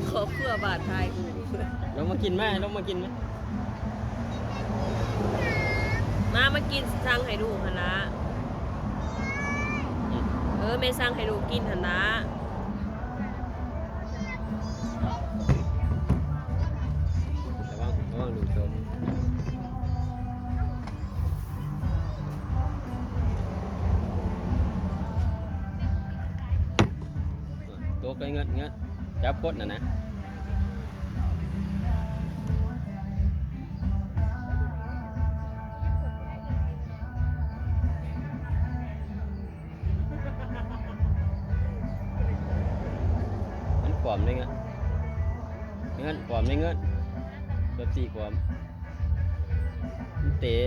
ຄອບຄົວບ້ານຖ່າຍຮູບ. ລົງມາກິນມາ ລົງມາກິນມາ. ມາ ມາກິນ ສັ່ງໃຫ້ລູກຫັ້ນລະ. ເອີ ແມ່ສັ່ງໃຫ້ລູກກິນຫັ້ນລະ. ລະວັງ ລະວັງດູດສົມ. ຕົກໄດ້ເງິດ ເງິດ ຈັບກົດນະນະ. ມັນຂວາມເດ້ເງິດ ເງິດຂວາມເດ້ເງິດ ແບບສີ່ຂວາມ ມັນເຕະ.